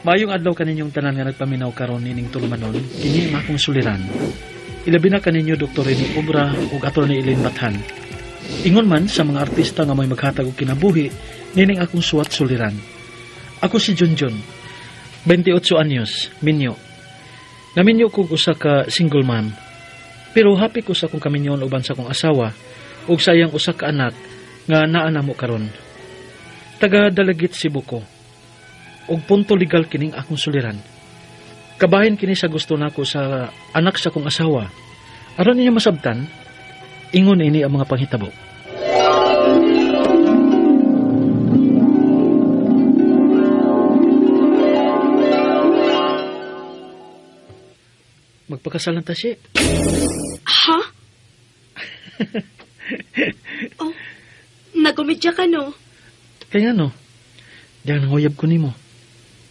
Maayong adlaw kaninyong tanan nga nagpaminaw karon nining tulumanon, kini ang akong suliran. Ilabi na kaninyo Dr. Rene Obra ug Atty. Elaine Bathan. Ingon man sa mga artista nga may maghatag og kinabuhi nining akong suwat suliran. Ako si Junjun, 28 anyos, minyo. Naminyo kog usa ka single mom. Pero happy ko sa akong kaminyon uban sa akong asawa ug sa iyang usa ka anak nga naa namo karon. Taga Dalagit, Cebu ko. Og punto legal kining akong suliran. Kabahin kini sa gusto nako sa anak sa akong asawa. Aron ninyo masabtan, ingon ini ang mga panghitabo. Magpakasalan ta siya. Ha? Oh, nagkomedya ka, no? Kaya no, diyan nanguyab ko nimo.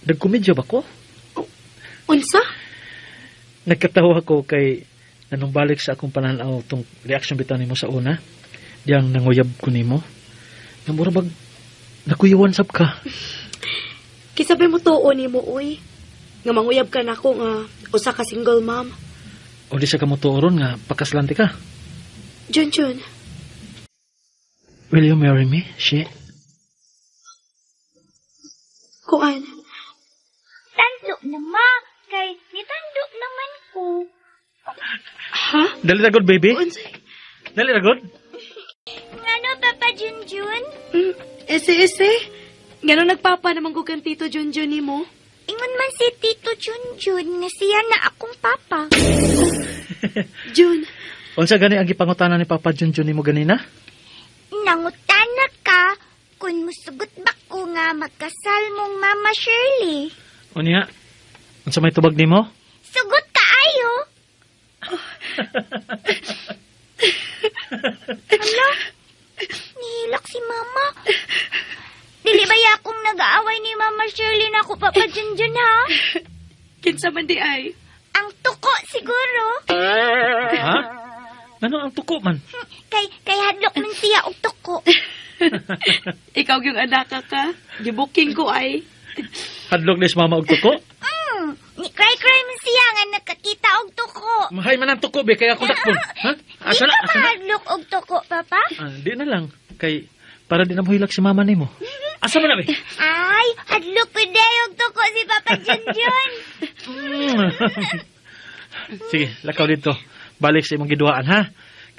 Nagkomedya ba ko? Oh, unsa? Nagkatawa ko kay nanumbalik sa akong pananaw tong reaction bitaw nimo sa una. Diyang nanguyab ko nimo. Nga mura bag nakuyawan sab ka. Kisabay mo tuo nimo, uy. Nga manguyab ka nako nga usa ka single mom. O di sa ka mo tuo ron nga pakaslante ka. Junjun. Will you marry me, she? Kuan. Tando na ma, kay nitando naman ko. Ha? Dali ra good, baby. Unsay? Dali ra good. Ngano, Papa Junjun? Ese, ese. Ngano nagpapa naman ko kang Tito Junjun nimo? Ingon man si Tito Junjun nga siya na akong papa. Jun. Unsa gani ang gipangutana ni Papa Junjun nimo ganina? Nangutana ka kung musugot ba ko nga magkasal mong Mama Shirley. Unya, unsa may tubag nimo? Sugot kaayo. Hala, nihilak si Mama. Dili ba akong nag-aaway ni Mama Shirley na ako, Papa Junjun, ha? Kinsa man di ay? Ang tuko siguro. Ha? Ano ang tuko man? Kay hadlok man siya og tuko. Ikaw yung anak ka. Gibuking ko ay. Hadlok ni si Mama og tuko? Ni cry-cry man siya nga nakakita og tuko. Mahay man ang tuko, be, kaya akong dakpon. Ha? Asa Di na? ka Asa na? mahadlok og tuko, Papa? Ah, di na lang. Kay, para di na mohilak si Mama nimo. Asa man na, be? Ay, hadlok ko day og tuko si Papa Junjun. Sige, lakaw dito. Balik sa imong giduhaan, ha?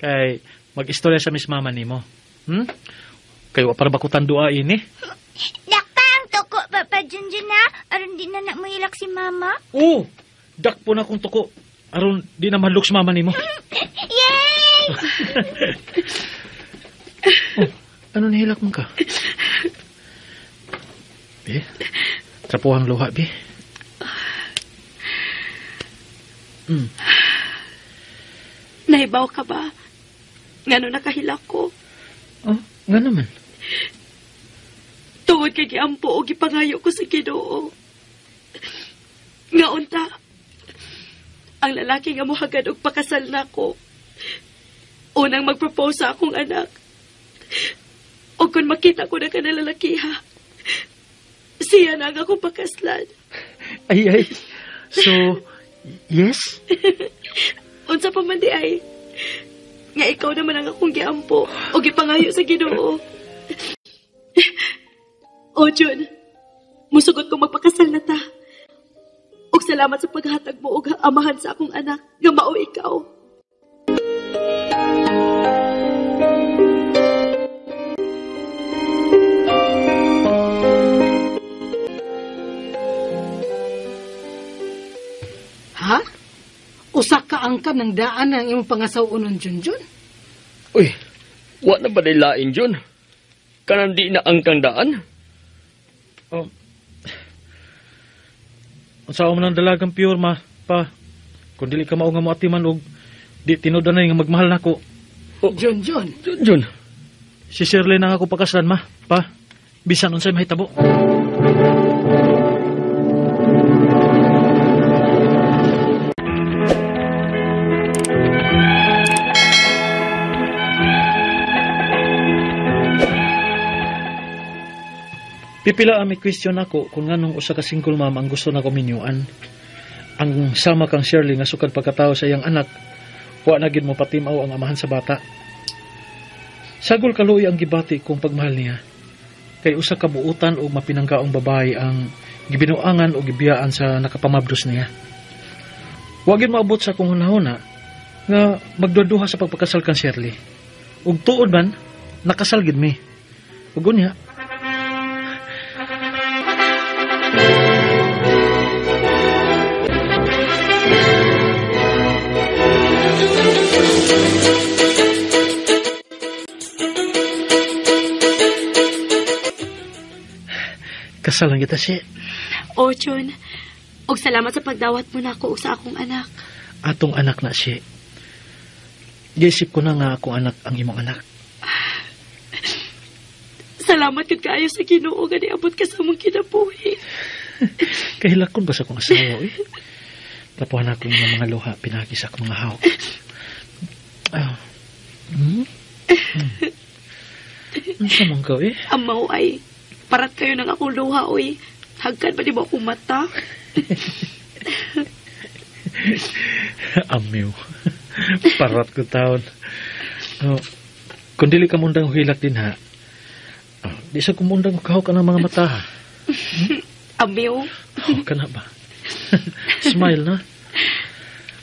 Kay, mag-istorya sa Miss Mama nimo. Kay, wa para bakutan dua ini. Dakpa ang tuko, Papa Junjun, ha? Aron di na mohilak si Mama. Oo! Dakpo na akong tuko. Aron di na mahadlok si Mama nimo. Yay! Oh, ano nahilak mo ka? Be, trapuhang luha, be. Nahibaw ka ba? Ngano nakahilak ko? Oh, nga naman. Tungod kay giampo o gipangayo ko sa Ginoo. Nga unta, ang lalaki nga mohagad og pakasal nako. Unang magpropose sa akong anak. O kung makita ko na ka na lalaki, ha? Siya na ang akong pakaslan. Ay, ay. So, yes? Unsa pa man di ay. Nga ikaw naman ang akong giampo o gipangayo sa Ginoo. O, Jun, musugot ko magpakasal na ta. Og salamat sa paghatag mo og amahan sa akong anak nga mao ikaw. Ha? Usa ka angkan ng daan ang imong pangasaw-unon, Junjun? Uy, wa na ba lain, Jun? Kanang di na angkang daan? Oh. Unsa man ang dalagang pure, ma, pa. Kung dili ka mao nga moatiman og di tinud-anay nga magmahal nako. Oh. Junjun. Junjun. Si Shirley na nga ako pakaslan, ma, pa. Bisan unsay mahitabo. Pipila ang may question ako kung nganong usa ka single mom ang gusto nako minyuan. Ang sama kang Shirley nga sukad pagkatao sa iyang anak, wa na gid mo patimaw ang amahan sa bata. Sagol kaluoy ang gibati kong pagmahal niya. Kay usa ka buutan o mapinanggaong babae ang gibinuangan o gibiyaan sa nakapamabdos niya. Wa gid moabot sa akong hunahuna nga magduduha sa pagpakasal kang Shirley. Ug tuod man, nakasal gid mi. Ug unya, kasal lang kita si. O, Chun. Og salamat sa pagdawat mo nako sa akong anak. Atong anak na si. Giisip ko na nga akong anak ang imong anak. Salamat gud kaayo sa Ginoo nga niabot ka sa among kinabuhi. Kahilakon ba sa akong asawa, eh? Tapuhan ako ng mga luha, pinagi sa akong mga hawak. Ah. Hmm? Hmm. Unsa man ka, eh? Amaw ay, parat kayo ng akong luha, oy. Hagkan ba di mo akong mata? Amiw. Parat ko taon. Oh, kung dili ka mundang hilak din ha, oh, di sa kumundang kahok ka ng mga mata ha. Hmm? Amiw. Oh, ka na ba? Smile na.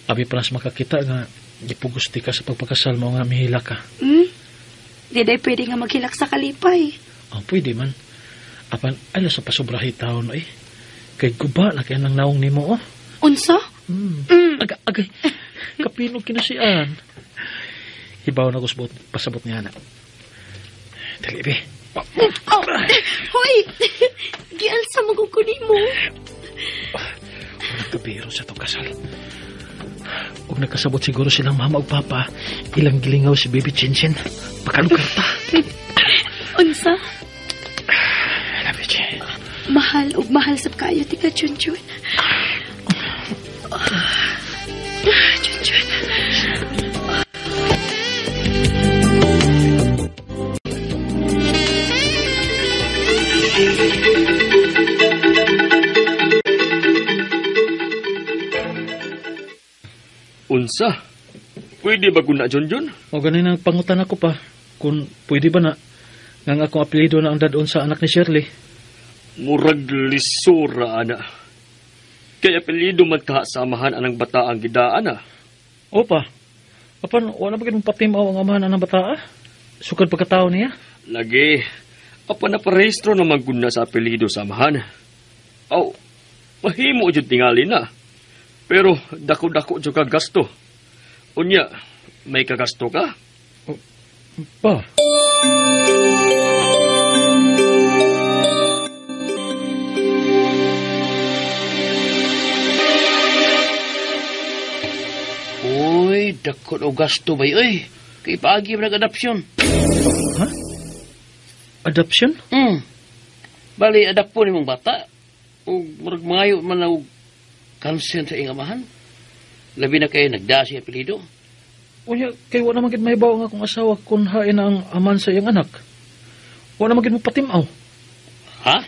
Abi paras makakita nga gipugusti ka sa pagpakasal mo nga mihilak ka. Hmm? Di day pwede nga maghilak sa kalipay. Oh, pwede man. Apan, ayaw sa pasubrahi taon eh. Kay guba na kaya nang naong nimo oh. Unsa? Mm. Mm. Agay, kapinog kinasian. Hibaw na kusbot, pasabot niya na. Dali, be. Oh, hoy! Gialsa mo kung kunin mo. Walang kabiro sa itong kasal. Huwag nagkasabot siguro silang mama o papa, ilang gilingaw si Baby Chinchin. Pakalugar ta. Unsa? I love you, Chin. Mahal ug mahal sab kaayo tika Chunchun. Chunchun. Unsa? Pwede ba kun na, Junjun? O ganin ang pangutan ako pa. Kung pwede ba na nga akong apelyido na ang dadon sa anak ni Shirley. Murag lisura, ana. Kaya apelyido man ka samahan anang bata ang gidaan, ah. Opa. Apan, wala ba ganun patimaw ang amahan anang bata, ah? Sukad pagkatao niya? Lagi. Apan naparehistro naman kun na sa apelyido samahan. Aw, mahimo jud tingali na. Pero dako-dako jud ka gasto. Unya, may kagasto ka? Pa. Uy, dako og gasto bay oy. Kay paagi man nag-adoption. Ha? Adoption? Hmm. Bali adapt po nimong bata. Ug murag mangayo man og consent sa iyang amahan. Labi na kay nagda siya apelyido. Unya, kay wa naman gid mahibaw ang akong asawa kung hain ang aman sa iyang anak. Wa naman gid mo patimaw. Ha?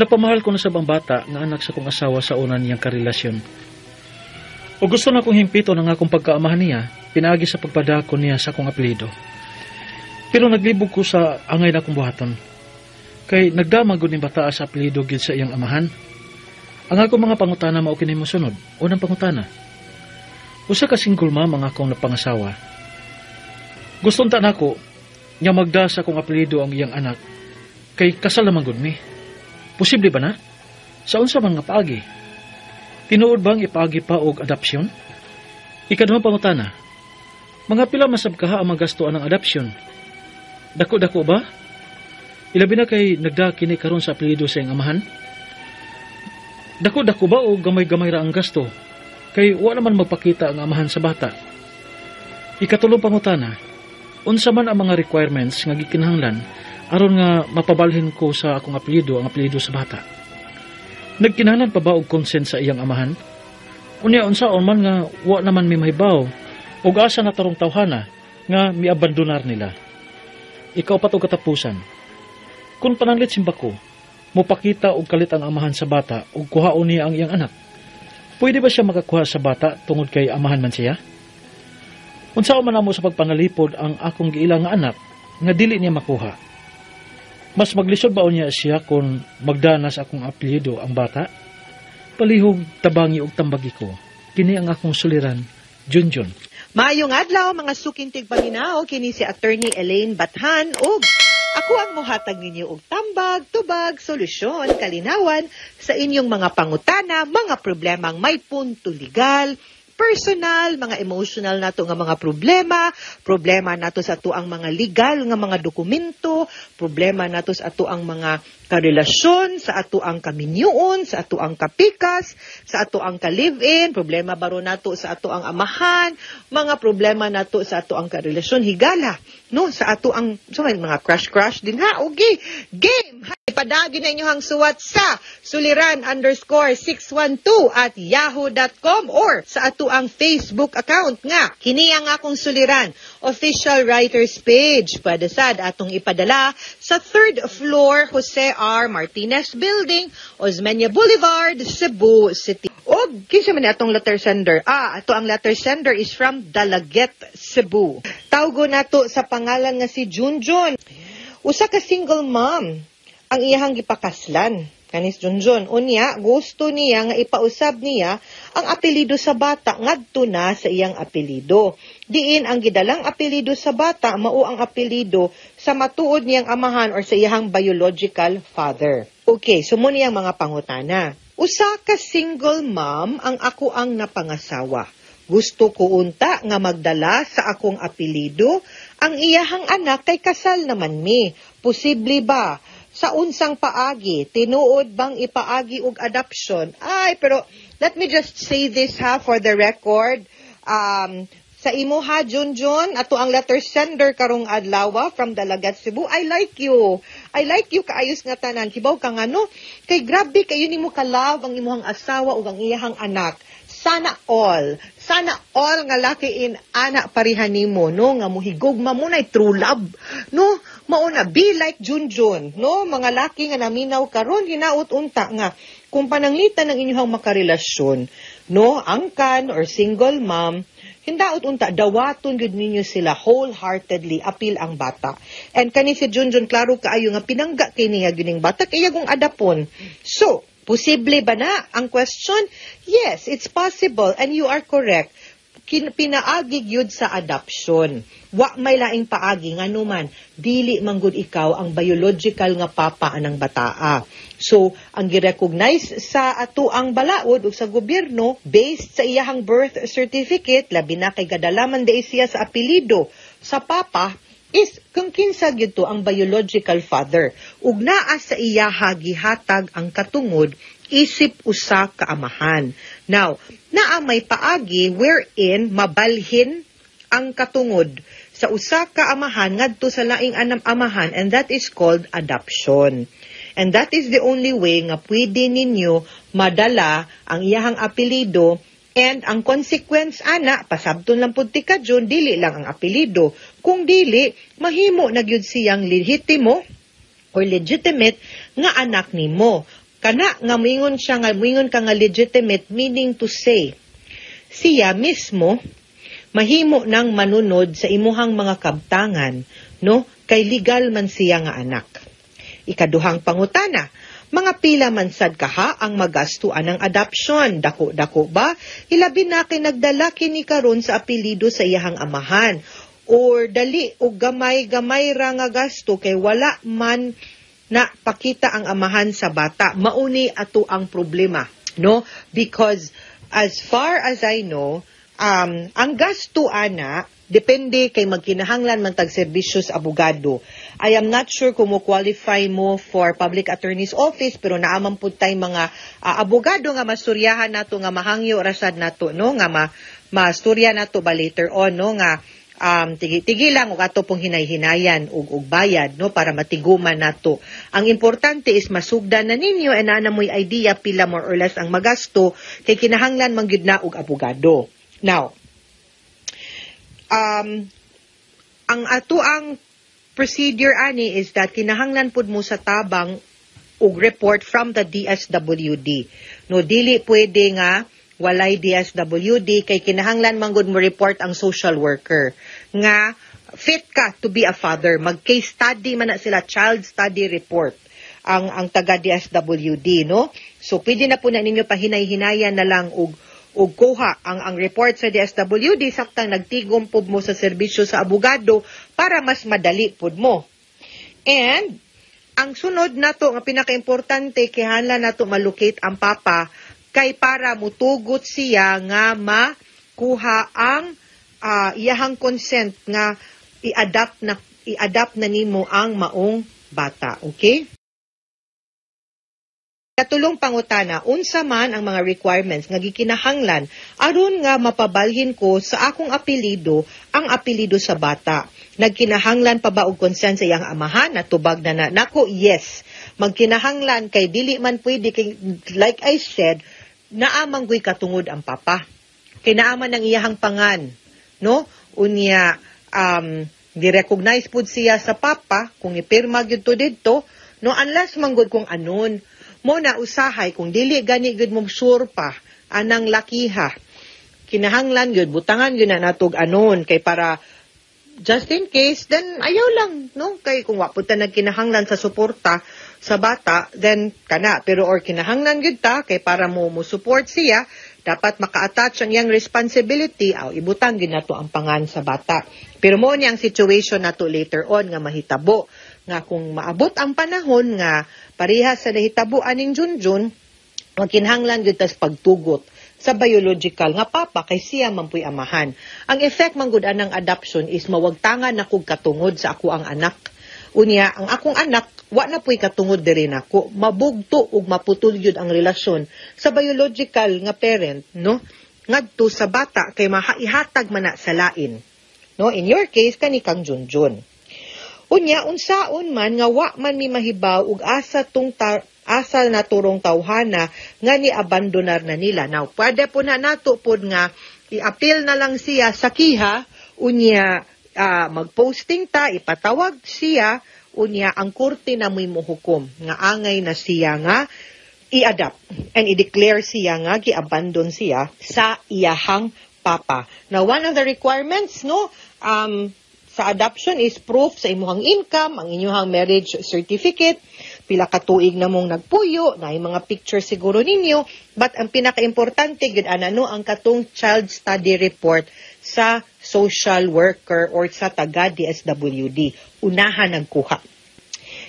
Napamahal ko na sa bata nga anak sa kong asawa sa una niyang karelasyon. O gusto na kong himpito ng akong pagkaamahan niya, pinaagi sa pagpadako niya sa akong apelyido. Pero naglibog ko sa angay na akong buhaton. Kay nagdama gud ning bata sa apelyido gid sa iyang amahan. Ang akong mga pangutana mao kini mosunod. Unang pangutana. Usa ka single mom ang akong napangasawa. Gusto unta nako nga magda sa akong apelyido ang iyang anak. Kay kasal naman gud mi. Posible ba na? Sa unsa man nga paagi? Tinuod bang ipaagi pa og adopsyon? Ikaduhang pangutana. Mga pila masab kaha ang magastoan ng adopsyon? Dako-dako ba? Ilabi na kay nagda kini karon sa apelyido sa iyang amahan? Dako-dako ba o gamay-gamay ra ang gasto? Kay wa naman magpakita ang amahan sa bata. Ikatulong pangutana, unsa man ang mga requirements nga gikinahanglan aron nga mapabalhin ko sa akong apelyido ang apelyido sa bata? Nagkinahanglan pa ba og consent sa iyang amahan? Unya unsaon man nga wa naman mi mahibaw ug asa na tarong tawhana nga miabandonar nila. Ikaupat og katapusan. Kung pananglit simba ko, mopakita og kalit ang amahan sa bata ug kuhaon niya ang iyang anak. Pwede ba siya makakuha sa bata tungod kay amahan man siya? Unsaon man namo sa pagpanalipod ang akong giila nga anak nga dili niya makuha? Mas maglisod ba unya siya kung magdanas akong apelyido ang bata? Palihog tabangi og tambagi ko. Kini ang akong suliran, Junjun. Maayong adlaw, mga suking tigpaminaw, kini si Attorney Elaine Bathan ug ako ang mohatag ninyo og tambag, tubag, solusyon, kalinawan sa inyong mga pangutana, mga problemang may punto legal, personal, mga emotional nato nga mga problema, problema nato sa atoang mga legal nga mga dokumento, problema nato sa atoang mga karelasyon, sa atoang kaminyuon, sa atoang kapikas, sa atoang ka-live-in, problema baro nato sa atoang amahan, mga problema nato sa atoang karelasyon, higala, no, sa atoang so may mga crush-crush din ha, okay, game! Ipadagi na inyong suwat sa suliran_612@yahoo.com or sa atoang Facebook account nga kini ang Akong Suliran Official Writers Page. Pwede sad atong ipadala sa third floor, Jose R. Martinez Building, Osmeña Boulevard, Cebu City. Og kinsa man atong letter sender? Ah, ato ang letter sender is from Dalaguete, Cebu. Tawgo nato sa pangalan nga si Junjun. Usa ka single mom ang iyahang gipakaslan kanis Junjun. Unya, gusto niya nga ipausab niya ang apelyido sa bata ngadto na sa iyang apelyido. Diin ang gidalang apelyido sa bata mao ang apelyido sa matuod niyang amahan or sa iyahang biological father. Okay, so mo niyang mga pangutana. Usa ka single mom ang ako ang napangasawa. Gusto ko unta nga magdala sa akong apelyido ang iyahang anak kay kasal naman mi. Posible ba? Sa unsang paagi? Tinuod bang ipaagi og adoption? Ay, pero let me just say this ha, for the record. Sa imo ha, Junjun, ato ang letter sender karong adlaw from Dalagat, Cebu. I like you. I like you kaayos nga tanan. Kibaw ka nga no? Kay grabe kayo nimo ka love ang imuhang asawa ug ang iyahang anak. Sana all. Sana all nga laki in ana pareha nimo no, nga muhigugma mo na true love no, mao na, be like Junjun no. Mga laki nga naminaw karon, hinaut unta nga kung pananglitan ng inyong makarelasyon no, angkan or single mom, hindaot unta dawaton gyud ninyo sila wholeheartedly apil ang bata. And kani si Junjun, klaro kaayo nga pinangga kay niya gyud ning bata kay iyang adapon. So posible ba na ang question? Yes, it's possible and you are correct. Pinaagi gyud sa adoption. Wa may laing paagi nganuman dili manggod ikaw ang biological nga papa anang bataa. So, ang gi-recognize sa ato ang balaod ug sa gobyerno based sa iyahang birth certificate, labi na kay gadalaman diay siya sa apelyido sa papa, is kung kinsa gyud to ang biological father ug naa sa iyaha gihatag ang katungod isip usa ka amahan. Now, naa may paagi wherein mabalhin ang katungod sa usa ka amahan ngadto sa laing anam amahan, and that is called adoption. And that is the only way nga pwede ninyo madala ang iyahang apelyido. And ang consequence ana, pasabton lang pud ti ka Jun, dili lang ang apelyido. Kung dili, mahimo na gyud siyang lehitimo or legitimate nga anak nimo. Kana nga moingon siya nga moingon ka nga legitimate, meaning to say, siya mismo mahimo nang manunod sa imuhang mga kabtangan, no? Kay legal man siya nga anak. Ikaduhang pangutana, mga pila man sad kaha ang magasto anang adoption? Dako-dako ba? Ilabi na kay nagdala kini karon sa apelyido sa iyahang amahan. Or dali o gamay-gamay ra nga gasto kay wala man na pakita ang amahan sa bata? Mauni ato ang problema, no? Because as far as I know, ang gasto ana depende kay magkinahanglan man tag serbisyo sa abogado. I am not sure kung mo qualify mo for public attorney's office, pero naa man pud tay mga abogado nga masuryahan nato, nga mahangyo rasad nato no, nga masturya nato ba later on no, nga Tigi-tigi lang ug ato pong hinay-hinayan ug bayad, no, para matiguman nato. Ang importante is masugdan na ninyo and naa na mo'y idea pila more or less ang magasto kay kinahanglan man gyud na og abogado. Now, ang ato ang procedure ani is that kinahanglan pud mo sa tabang og report from the DSWD. No, dili pwede nga walay DSWD kay kinahanglan man gud mo report ang social worker nga fit ka to be a father. Mag case study man na sila, child study report ang taga DSWD, no? So pwede na po na ninyo pahinay-hinayan na lang og kuha ang report sa DSWD saktang nagtigom pud mo sa serbisyo sa abogado para mas madali pud mo. And ang sunod nato nga pinakaimportante, kinahanglan nato malocate ang papa kay para mutugot siya nga makuha ang iyahang consent nga i-adopt na nimo ang maong bata, okay? Katulong pangutana, unsa man ang mga requirements nga gikinahanglan aron nga mapabalhin ko sa akong apelyido ang apelyido sa bata? Nagkinahanglan pa ba og consent sa iyang amahan? Natubag na na nako, yes. Magkinahanglan kay dili man pwede kay, like I said, naa man guy katungod ang papa. Kay naa man ang iyahang pangan, no? Unya di-recognize pud siya sa papa kung ipirma gyud to didto, no, unless man gud kung anon mo na usahay kung dili gani gyud mo sure pa anang lakiha, kinahanglan gyud butangan gyud na natog anon kay para just in case, then ayaw lang, no, kay kung wa pud ta nagkinahanglan sa suporta sa bata, then kana. Pero or kinahanglan gyud ta kay para mo support siya, dapat maka-attach ang iyang responsibility, aw ibutang gyud nato ang pangan sa bata. Pero mo ni ang situation nato later on nga mahitabo nga kung maabot ang panahon nga pareha sa nahitabo aning Junjun, magkinahanglan gyud tas pagtugot sa biological nga papa kay siya man puy amahan. Ang effect man gud anang adoption is mawagtangan na kog katungod sa ako ang anak. Unya, ang akong anak wa na puy katungod diri nako. Mabugto ug maputol gyud ang relasyon sa biological nga parent, no, ngadto sa bata kay mahaihatag man na sa lain. No, in your case kani kang Junjun. Unya, unsaon man nga wa man mi mahibaw ug asa tung asa na turong tawhana nga ni abandonar na nila? Now, pwede po na nato pod nga i-appeal na lang siya sa KIHA, unya magposting ta, ipatawag siya, unya ang korte na mo'y muhukom nga angay na siya nga i-adopt and i-declare siya nga gi-abandon siya sa iyahang papa. Now, one of the requirements, no, sa adoption is proof sa imuhang income, ang inyuhang marriage certificate, pila ka tuig na mong nagpuyo, na mga picture siguro ninyo, but ang pinakaimportante gud ana, no, ang katong child study report sa social worker or sa taga DSWD. Unahan nagkuha.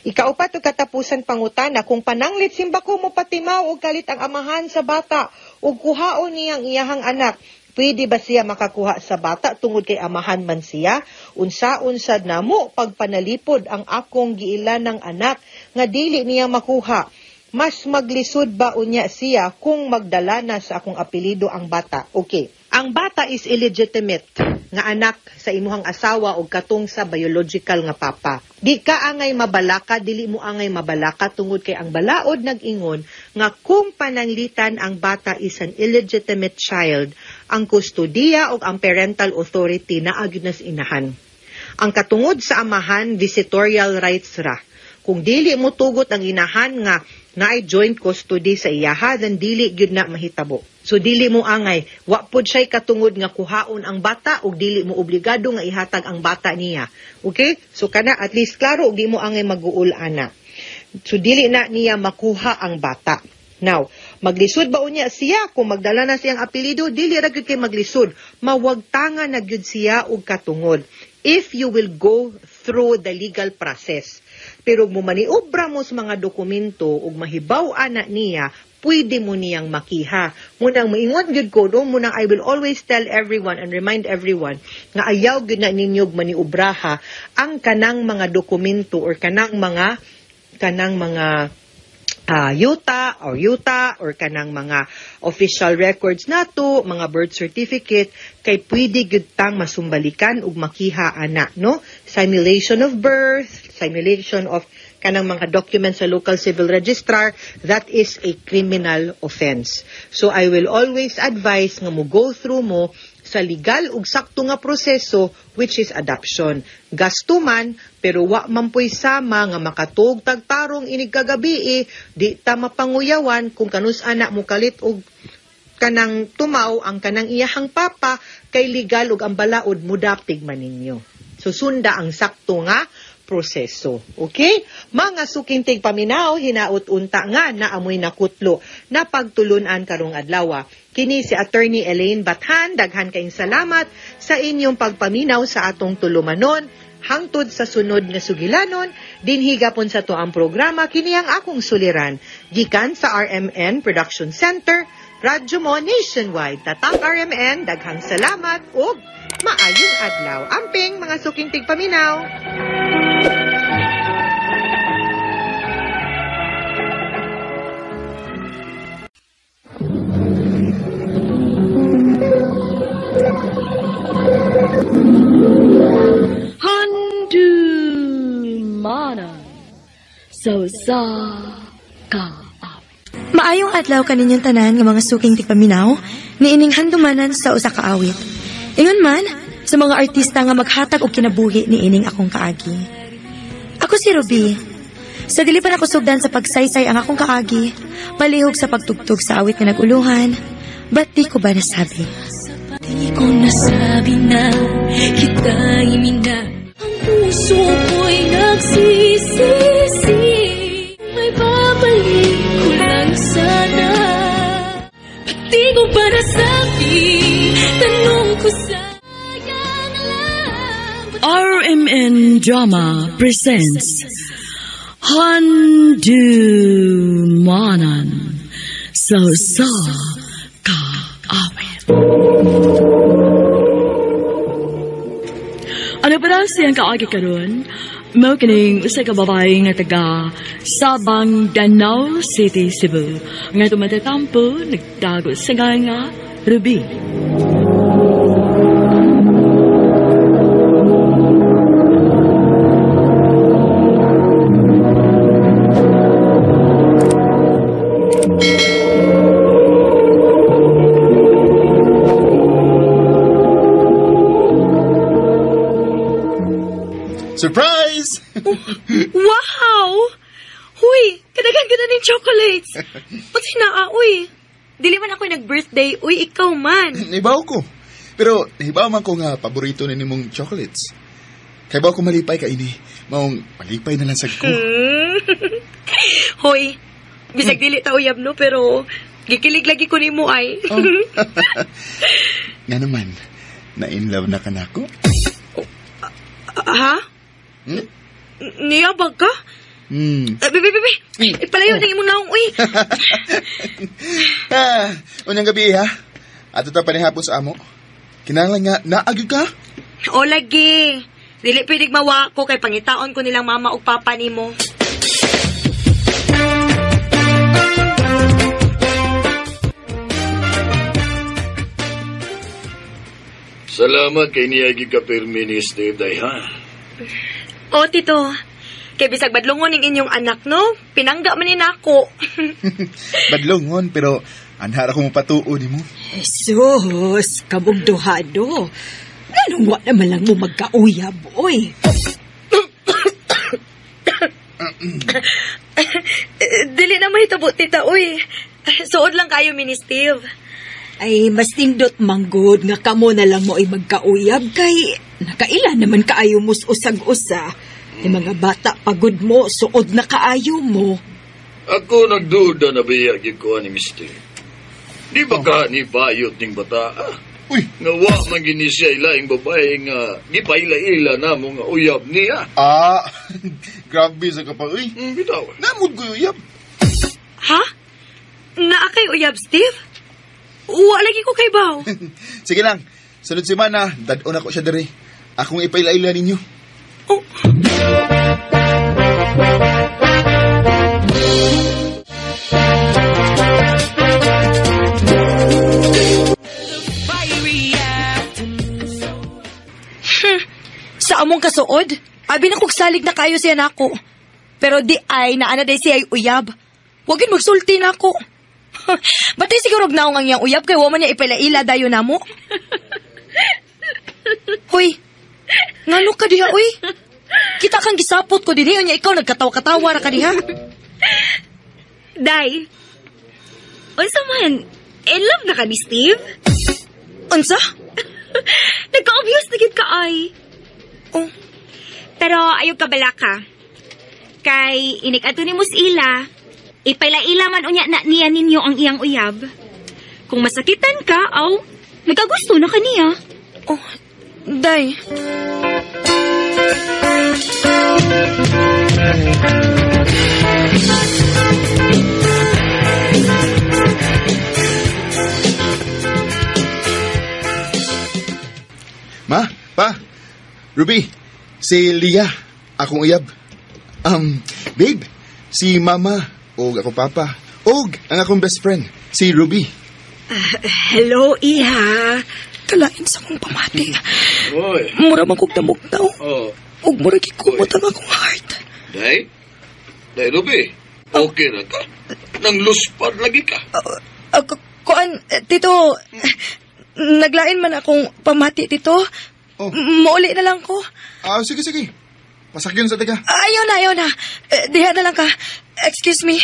Ikaupat ug katapusan pangutana, kung pananglit simba ko mo patimaw og kalit ang amahan sa bata ug kuhaon niyang iyahang anak, pwede ba siya makakuha sa bata tungod kay amahan man siya? Unsaon sad namo pagpanalipod ang akong giilan ng anak nga dili niya makuha? Mas maglisod ba unya siya kung magdala na sa akong apelyido ang bata? Okay. Ang bata is illegitimate nga anak sa imuhang asawa o katong sa biological nga papa. Di ka angay mabalaka, dili mo angay mabalaka tungod kay ang balaod nag-ingon nga kung pananglitan ang bata is an illegitimate child, ang kustodiya o ang parental authority naa gyud na sa inahan. Ang katungod sa amahan, visitorial rights ra. Kung dili mo tugot ang inahan nga naay joint custody sa iyaha, then dili gyud na mahitabo. So dili mo angay, wa pod siya'y katungod nga kuhaon ang bata ug dili mo obligado nga ihatag ang bata niya. Okay? So kana at least klaro ug di mo angay maguol ana. So dili na niya makuha ang bata. Now, maglisod ba unya siya kung magdala na siyang apelyido? Dili ra gyud kay maglisod. Mawagtanga na gyud siya og katungod if you will go through the legal process. Pero mo maniobra mo sa mga dokumento ug mahibaw-an na niya, pwede mo niyang makiha. Munang maingon gyud ko, no, munang I will always tell everyone and remind everyone nga ayaw gyud na ninyo maniobraha ang kanang mga dokumento or kanang mga yuta or yuta or kanang mga official records nato, mga birth certificate, kay pwede gyud tang masumbalikan ug makiha ana, no? Simulation of birth, simulation of kanang mga documents sa local civil registrar, that is a criminal offense. So I will always advise nga mo go through mo sa legal ug sakto nga proseso, which is adoption. Gasto man, pero wa man po'y sama nga makatug tagtarong inig kagabi, di ta mapanguyawan kung kanus ana mo kalit og kanang tumaw ang kanang iyahang papa, kay legal ug ang balaod mudapig man ninyo. So sunda ang sakto nga proseso. Okay? Mga suking tigpaminaw, hinaut unta nga na amoy nakutlo na pagtulunan karong adlaw. Kini si Attorney Elaine Bathan, daghan kayong salamat sa inyong pagpaminaw sa atong tulumanon. Hangtod sa sunod nga sugilanon, dinhi gapon sa tuang programa, kini ang akong suliran. Gikan sa RMN Production Center, Radyo Mo Nationwide. Tatak RMN, daghang salamat ug maayong adlaw. Amping mga suking tigpaminaw. Handumanan sa usa ka awit. Maayong adlaw kaninyong tanan nga mga suking tigpaminaw, niining handumanan sa usa ka awit. Ingon man sa mga artista nga maghatag og kinabuhi niining akong kaagi. Ako si Ruby. Sa dili pa nako sugdan sa pagsaysay ang akong kaagi, palihog sa pagtugtog sa awit nga naguluhan, ba't di ko ba nasabi? Di ko nasabi na kita'y minahal. Ang puso ko'y nagsisisi. May babalik ko lang sana. Ba't di ko ba nasabi? Tanong ko sana lang. RMN Drama presents Handumanan sa usa ka awit. Ano pa daw siyang kaagi karon? Mao kining usa ka babae nga taga Sabang, Danao City, Cebu, nga tumatatampo nagtago sa ngalan nga Ruby. Surprise! Wow! Huy, kadaghan-ganda ng chocolates. Ba't sinaa, uy? Dili man ako nag-birthday, uy, ikaw man. Nahibaw ko. Pero nahibaw man ko nga paborito na nimong chocolates. Kaya ba ako malipay ka ini? Maong malipay na lang sa ko. Hoy, bisag dili ta uyab no, pero gikilig lagi ko nimo ay. Oh. Nga naman, na-in love na ka na ako? Ha? Hmm? Niyabag ka? Hmm. Bebe, bebe. Ipalayo na imong naong, uy. Unang gabi, ha? Ato ta panihapon sa amo. Kinahanglan nga, naagyo ka? O, lagi. Dili pwedeng mawa ko kay pangitaon ko nilang mama ug papa nimo. Salamat kay niya gikapirmi ni Steve, day, ha? O, tito. Kay bisag badlongon ning inyong anak, no? Pinangga man ni nako. Badlongon, pero anhara ko mapatuo nimo. Jesus, kabugduhado. Ganong wa naman lang mo magkauyab, oy. Dili na mahitabo, tita, oy. Suod lang kayo, mini Steve. Ay, mas tindot manggod nga kamo na lang mo ay magkauyab kay nakaila naman kaayo mo usag-usa. Ay mga bata pagod mo, suod na kaayo mo. Ako nagduda na biyag ko ni Mister. Di ba ka ni bayot ning bata? Ah? Uy! Nga wa man gini siya ilaing babae nga gipaila-ila na mo nga uyab niya. Ah, grabe sa kapag, uy. Bitaw. Namod ko uyab. Ha? Naa kay uyab, Steve? Wa lagi ko kay baw. Sige lang. Sunod semana, dad-on ako siya diri. Akong ipaila-ila ninyo. Oh. Sa among kasuod, abi na kog salig na kayo siya nako. Pero di ay naana day siya ay uyab. Wag yun magsulti nako. Batay siguro naong ang iyang uyab kay wa man niya ipaila-ila dayon namo. Hoy, ngano ka diha, uy? Kita kang gisapot ko dinhi unya ikaw nagkatawa-katawa ra ka diha. Day, unsa man, in love na ka ni Steve? Unsa? Nagka-obvious na gid ka ay. Oh. Pero ayaw ka bala ka. Kay inig ato ni Ila, ipaila-ila man unya na niya ninyo ang iyang uyab. Kung masakitan ka, aw, nagkagusto na ka niya. Oh, Day. Ma, pa, Ruby, si Leah, akong uyab. Babe, si Mama, og akong papa, og ang akong best friend, si Ruby. Hello, iha. Kalain sa akong pamati. Oy. Mura man kog damog daw. Oh. Og mura gikumot ang akong heart. Day? Day, Ruby. Okay na ka. Nang luspad lagi ka. Kuan, tito, naglain man akong pamati, tito. Oh. Mauli na lang ko. Ah, sige, sige. Pasakyon sa teka. Ayaw na, ayaw na. Diha na lang ka. Excuse me.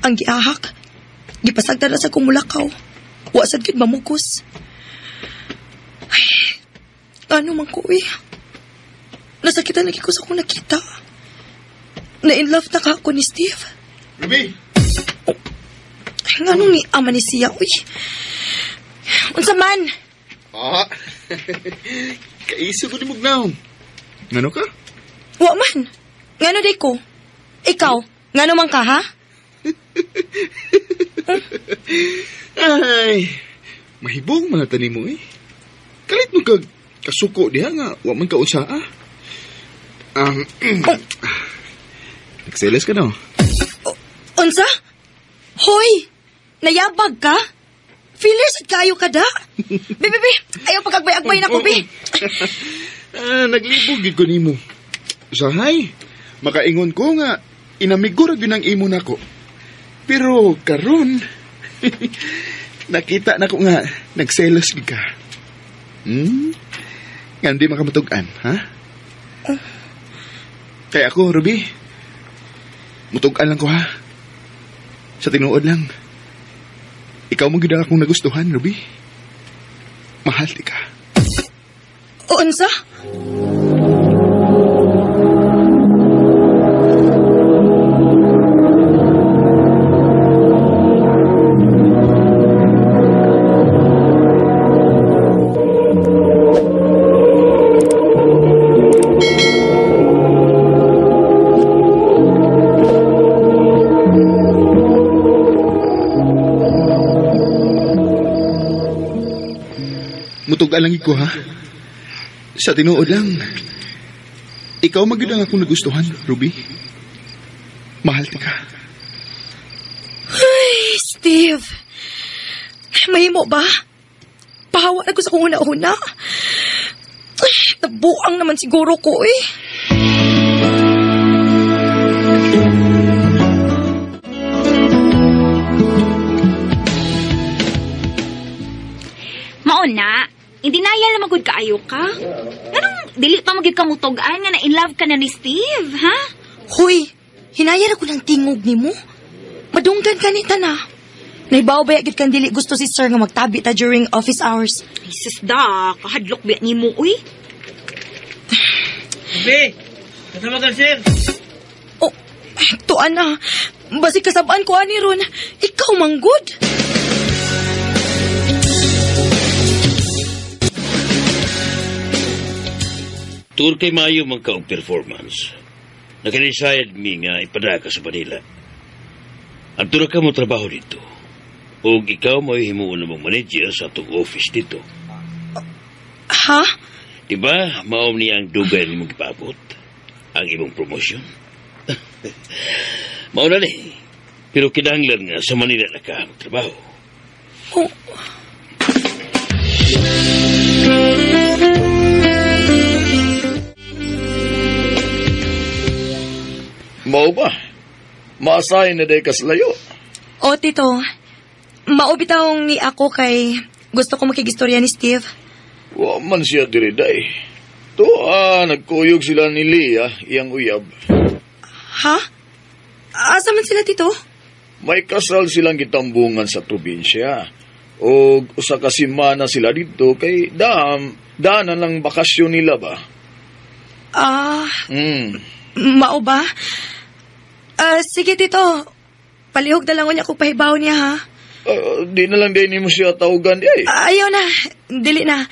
Ang giahak. Gipasagdan na sa kumulakaw. Wa sad gyud mamukos. Ay, ano man ko eh. Nasakitan lagi ko sa akong nakita. Na-in love na ka ako ni Steve. Ruby! Oh, ay, nga nung ni ama ni siya, uy. Unsa man? Ah, kaiso ko ni Mugnaw. Ngano ka? Wa man. Ngano day ko? Ikaw, ngano man ka, ha? Ay, mahibong mga tanim mo eh. Kalit mo kag kasuko diha nga, wa man ka unsa ah. Nagselos ka no? Unsa? Hoy! Nayabag ka? Feelers at kayo ka da? Be, be, be! Ayaw pag-agbay-agbay na ko, be! Naglibog gid ko nimo. Usahay, makaingon ko nga, inamigo ra gyud ang imo nako. Pero karon, nakita na ko nga, nagselos gid ka. Nga hindi makamatug-an, ha? Kaya ako, Ruby, mutug-an lang ko, ha? Sa tinuod lang. Ikaw mo gyud ang akong nagustuhan, Ruby. Mahal di ka. Unsa? Mutug-an lang ko, ha? Sa tinuod lang, ikaw magyud ang akong nagustuhan, Ruby. Mahal ti ka. Ay, Steve. Mahimo ba? Pahawa na ko sa kong una-una. Ay, nabuang naman siguro ko, eh. Mauna, hindi na yan magud kaayo ka. Anong dili pa magid ka mutug-an nga na in love ka na ni Steve, ha? Hoy, hinayar ako ng tingog nimo. Madunggan ka nita na. Naibaw ba gid kang dili gusto si sir nga magtabi ta during office hours? Ay, sus da, kahadlok ba nimo, uy? Be, kasama ka, sir. Oh, tuan na. Basi kasabaan ko ani ron. Ikaw manggod. Tuol kay maayo man ka og performance. Naka-decide mi nga ipadaka sa Manila. Ang tura ka mo trabaho dito. Og ikaw mo'y himuon na mong manager sa atong office dito. Ha? Diba, maom niya ang dugay ni mong gipaabot? Ang imong promotion? Mao na ni. Pero kinahanglan nga sa Manila na ka magtrabaho. nako. Mao ba? Maasahin na day kaslayo. O, tito. Mao bitawng ni ako kay gusto ko makigistorya ni Steve. Wa man siya diri day. To, nagkuyog sila ni Leah, iyang uyab. Ha? Asa man sila, tito? May kasal silang gitambungan sa probinsya. O usa ka semana sila dito kay daanan lang bakasyon nila ba? Mao ba? Sige, tito. Palihog na lang niya kung pahibaw niya, ha? Di na lang din mo siya tawagan di ay. Ayaw na. Dili na.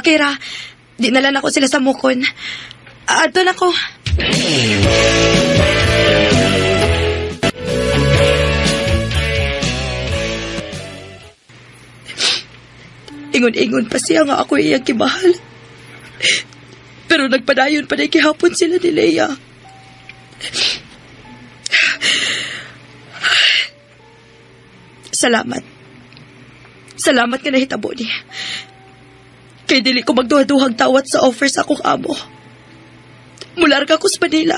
Okay ra. Di na lang ako sila sa mukon. Adto na ko. Ingon-ingon pa siya nga ako iyang kimahal. Pero nagpadayon pa na kihapon sila ni Leia. Salamat. Salamat nga nahitabo niya. Kay dili ko magduha-duhang tawat sa offer sa akong amo. Mularga ko sa Manila.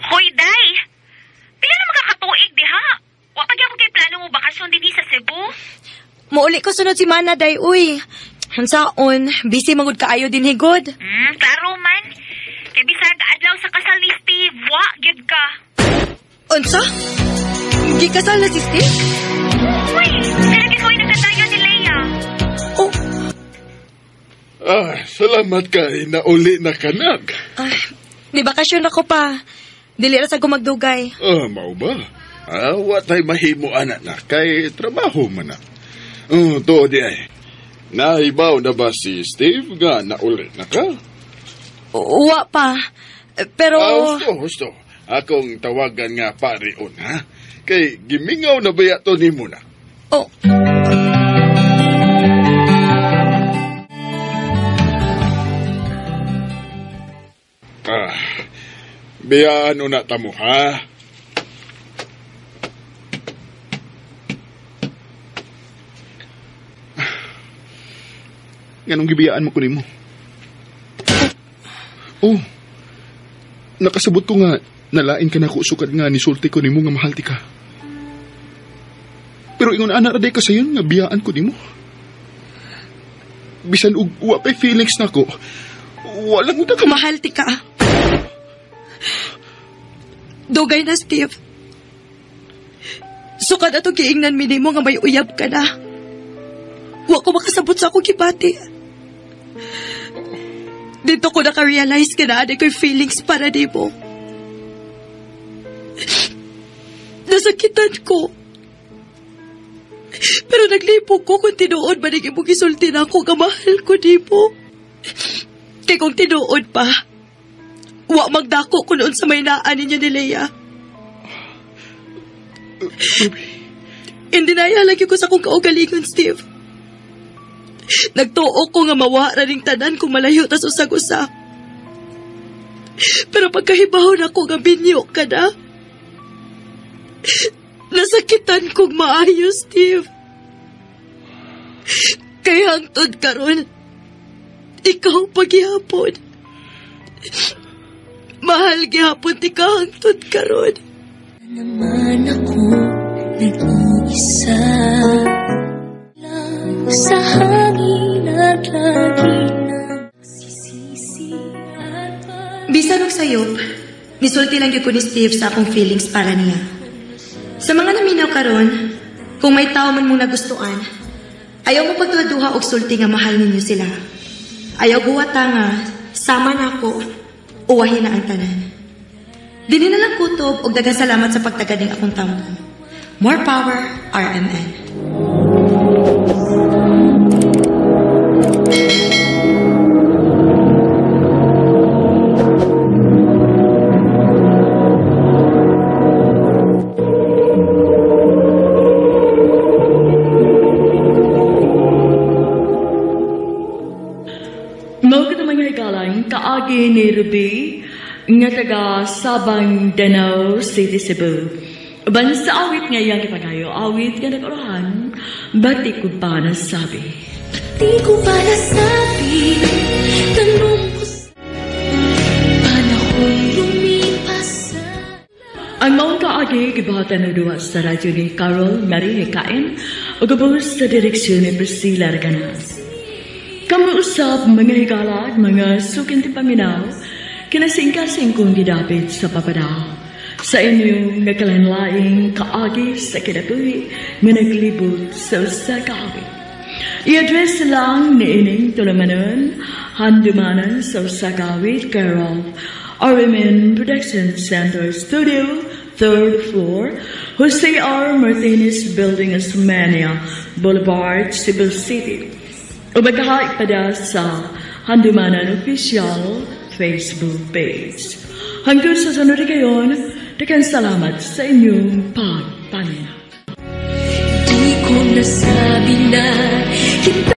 Hoy, Day! Pila na makakatuig, diha? Wa pa gyapon kay plano mo bakasyon dinhi sa Cebu? Muuli ko sunod si Mana, Day, uy. Unsaon, busy mangud kaayo din higod. Klaro man. Kay bisag adlaw sa kasal ni Steve, wa gyud ka. Unsa? Gikasal na si Steve? Uy, pero gid ko'y nagkatayo ni Leia. Oh. Salamat kay nauli na kanak. Di bakasyon ako pa. Dili ra sa gumagdugay. Mao ba? Wa tay mahimo ana na kay trabaho man na. To di ay. Nahibaw na ba si Steve nga nauli na ka? Wa pa. Pero Husto. Akong tawagan nga parion, ha? Kay gimingaw na baya to nimo na. Oh. Biyaan na tamo, ha? Nganong gibiyaan mo ko nimo? Oh, nakasabot ko nga nalain ka na ko sukad nga nisulti ko nimo nga mahal ti ka. Pero ingon ana ra day ka sayon nga biyaan ko nimo. Bisan og wa pay feelings nako, walang uta ka mahal ti ka. Dugay na, Steve. Sukad atong giingnan mi nimo nga may uyab ka na. Wa ko makasabot sa akong gibati. Dito ko naka-realize ka na anay ko'y feelings para nimo. Nasakitan ko. Pero naglipo ko kung tinuod ba ning imong gisulti na ako nga mahal ko nimo. Kay kung tinuod pa, wa magdako ko noon sa may naan ninyo ni Leia. Hindi na lagi ko sa akong kaugalingon, Steve. Nagtuo ko nga mawa ra ning tanan kung malayo tas usag-usa. Pero pagkahibaw na ko nga binyo ka na, nasakitan kong maayo, Steve. Kaya hangtod karon, ikaw paghihapon. Mahal gihapon ti ka hangtod karon. Naman ako nag-iisa lang sa hangin at lagi nagsisisi at Bisan og sayop, nisulti lang gyud ko ni Steve sa akong feelings para niya. Sa mga naminaw karon, kung may tao man mong nagustuan, ayaw mo pagduha og sulti nga mahal ninyo sila. Ayaw buwata nga, sama na ako. Uwahin na ang tanan. Dili na lang kutob og daghang salamat sa pagtagad ning akong tampo. More power, RMN. Mao kita mga higalang kaagi ni Ruby nga taga Sabang Danao City, Cebu. Uban sa awit nga iyang gipagayo, awit nga nag-urahan, ba't di ko pa nasabi? Di ko pa nasabi, tanong ko sa panahon lumipas. Ang maong kaagi gibahatan og duwa sa radyo ni Carol Marie Hekain ug ubos sa direksyon ni Priscilla Reganas. Kamo usab mga higala at mga suking paminaw, kinasingkasing kong gidapit sa papada. Sa inyong nagkalanlaing kaagi sa kinabuhi nga naglibot sa usa ka awit. I-address lang ni ining tulumanon, handumanan sa usa ka awit, care of RMN Production Center Studio, 3rd floor, Jose R. Martinez Building, Osmeña Boulevard, Cebu City. O magkakaipada sa Handumanan Official Facebook page. Hanggang sa sunod kayon, daghang salamat sa inyong pagpaminaw. Di ko nasabi na kita.